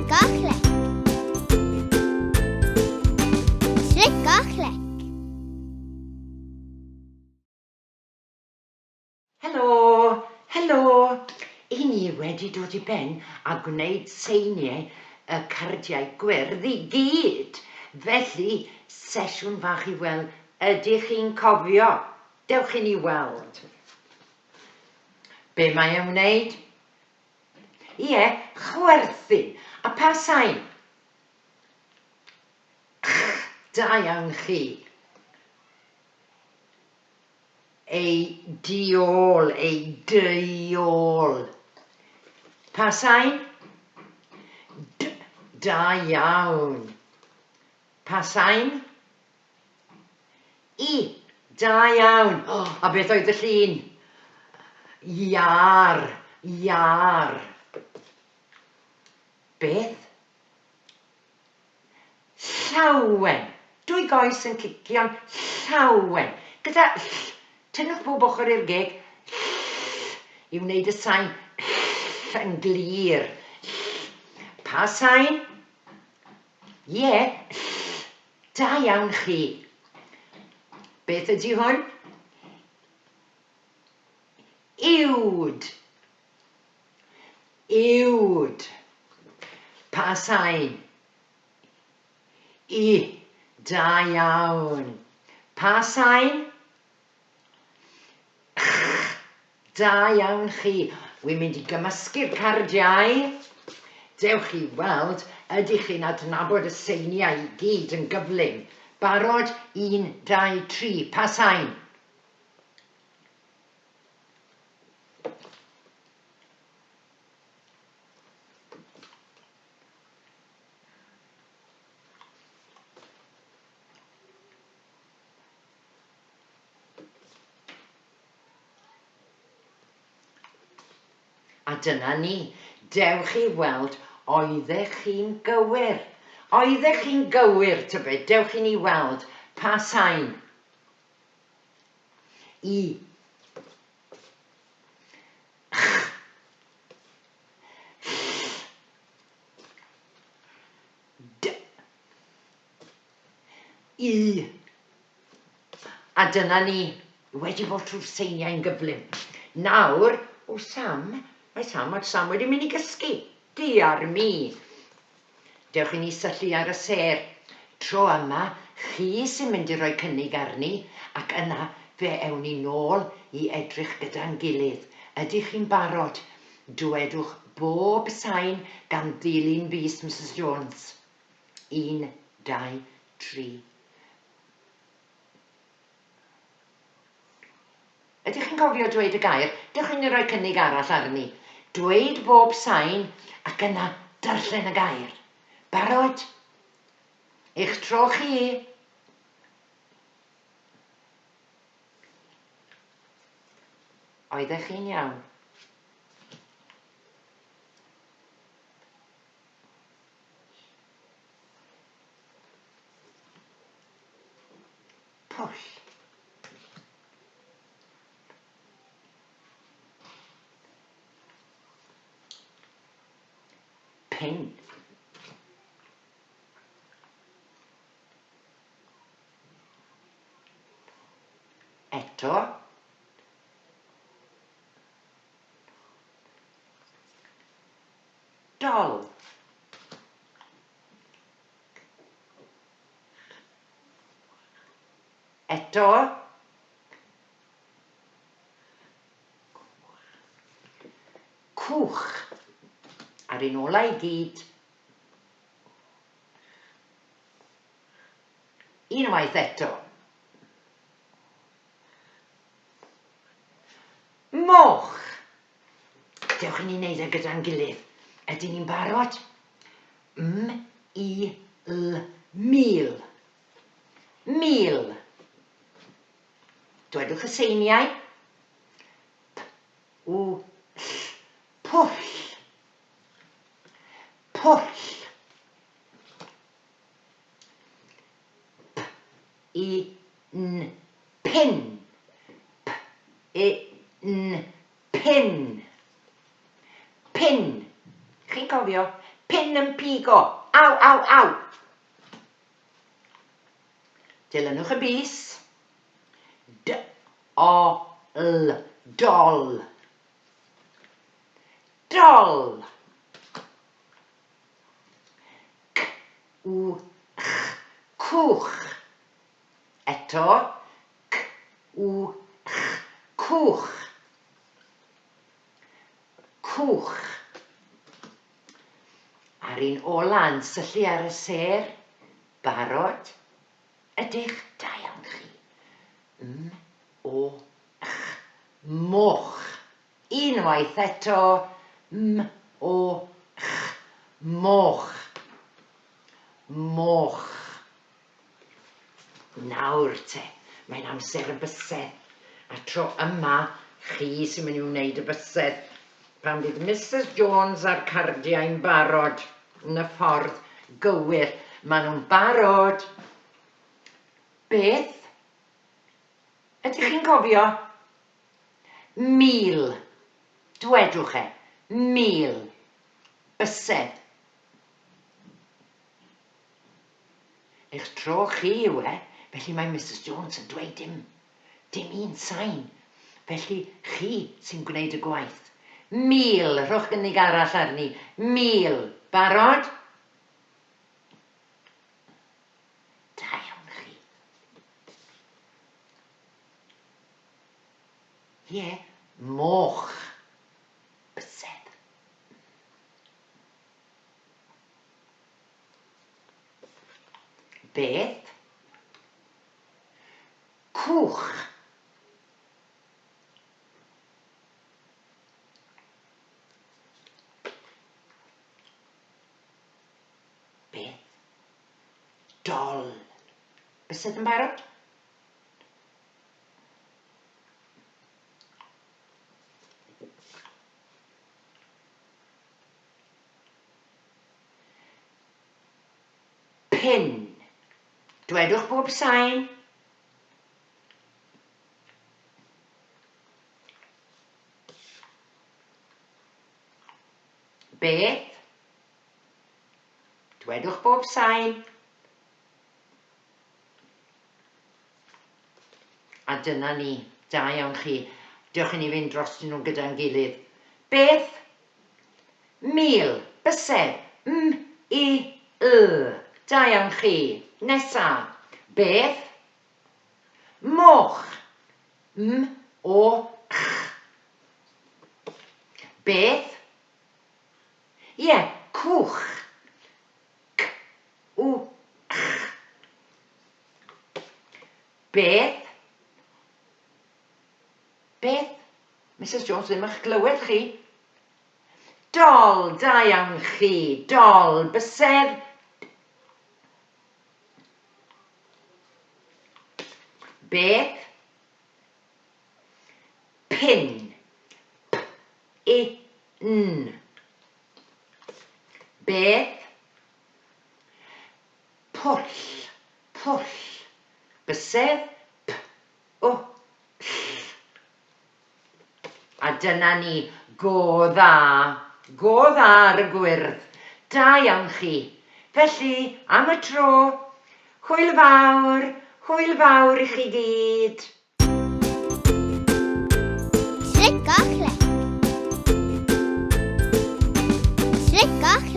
Clic a clec. Clic a clec. Helo! Helo! I ni wedi dod i ben a gwneud seiniau y cardiau gwyrdd i gyd! Felly, sesiwn fach i weld ydych chi'n cofio? Dewch i ni weld. Be mae e'n wneud? Ie, chwerthin. A pa sain? Ch, da iawn chi. Ei diol, ei diol. Pa sain? D, da iawn. Pa sain? I, da iawn. O, a beth oedd y llun? Iâr, iâr. Beth? Llawen. Dwy goes yn cicio'n llawen. Gyda ll, tynnwch bob ochr i'r geg, ll, i wneud y sain ll yn glir. Ll. Pa sain? Ie, ll. Da iawn chi. Beth ydy hwn? Uwd. Uwd. Pa sain? I. Da iawn. Pa sain? Ch. Da iawn chi. Wi'n mynd i gymysgu'r cardiau. Dewch i weld ydych chi'n adnabod y seiniau i gyd yn gyflym. Barod? Un, dau, tri. Pa sain? A dyna ni. Dewch i weld oeddech chi'n gywir. Oeddech chi'n gywir, tybed? Dewch i ni weld pa sain. I. Ch. Ll. D. I. A dyna ni, wedi bod trwy'r seiniau'n gyflym. Nawr, o Sam, mae Sam, mae Sam wedi mynd i gysgu. Diar mi. Dewch i ni syllu ar y sêr. Tro yma, chi sy'n mynd i roi cynnig arni, ac yna fe ewn ni nôl i edrych gyda'n gilydd. Ydych chi'n barod? Dywedwch bob sain gan ddilyn fys Misus Jones. Un, dau, tri. Ydych chi'n cofio dweud y gair? Dewch i ni roi cynnig arall arni. Dweud bob sain ac yna darllen y gair. Barod? Eich tro chi! Oeddech chi'n iawn? Pwll. Pin. Eto. Dol. Eto. Cwch. A'r un ola i gyd. Unwaith eto. Moch. Dewch i ni wneud e gyda'n gilydd. Ydyn ni'n barod? M, I, L, mil. Mil. Dwedwch y seiniau. P, U, Ll, pwll. Pwll. P, I, N, pin. P, I, N, pin. Pin. Chi'n cofio? Pin yn pigo. Aw, aw, aw. Dilynwch y bys. D, O, L, dol. Dol. C, W, ch, cwch. Eto, c, w, ch, cwch. Cwch. A'r un ola yn syllu ar y sêr. Barod? Ydych, da iawn chi. M, O, ch, moch. Unwaith eto, m, o, ch, moch. Moch. Nawr te, mae'n amser y bysedd. A tro yma, chi sy'n mynd i wneud y bysedd. Pan fydd Misus Jones a'r cardiau'n barod yn y ffordd gywir. Maen nhw'n barod. Beth? Ydych chi'n cofio? 1,000. Dwedwch e. 1,000. Bysedd. Eich tro chi yw e, felly mae Misus Jones yn dweud dim, dim un sain. Felly chi sy'n gwneud y gwaith. 1,000, rhowch gynnig arall arni. 1,000. Barod? Da iawn chi. Ie, moch. Bysedd. Beth? Cwch. Beth? Dol. Bysedd yn barod? Pin. Dwedwch bob sain. Beth? Dwedwch bob sain. A dyna ni. Da iawn chi. Dewch i ni fynd drostyn nhw gyda'n gilydd. Beth? 1,000. Bysedd. M, I, L. Da iawn chi. Nesa. Beth? Moch. M, O, ch. Beth? Ie, cwch. C, W, ch. Beth? Beth? Misus Jones ddim ych glywed chi. Dol, da iawn chi. Dol, bysedd. Beth? Pin. P, I, N. Beth? Pwll, pwll. Bysedd, p, w, ll. A dyna ni, go dda. Go dda ar y gwyrdd. Da iawn chi. Felly, am y tro, hwyl fawr, hwyl fawr i chi gyd. Clic a clic. Clic a clic.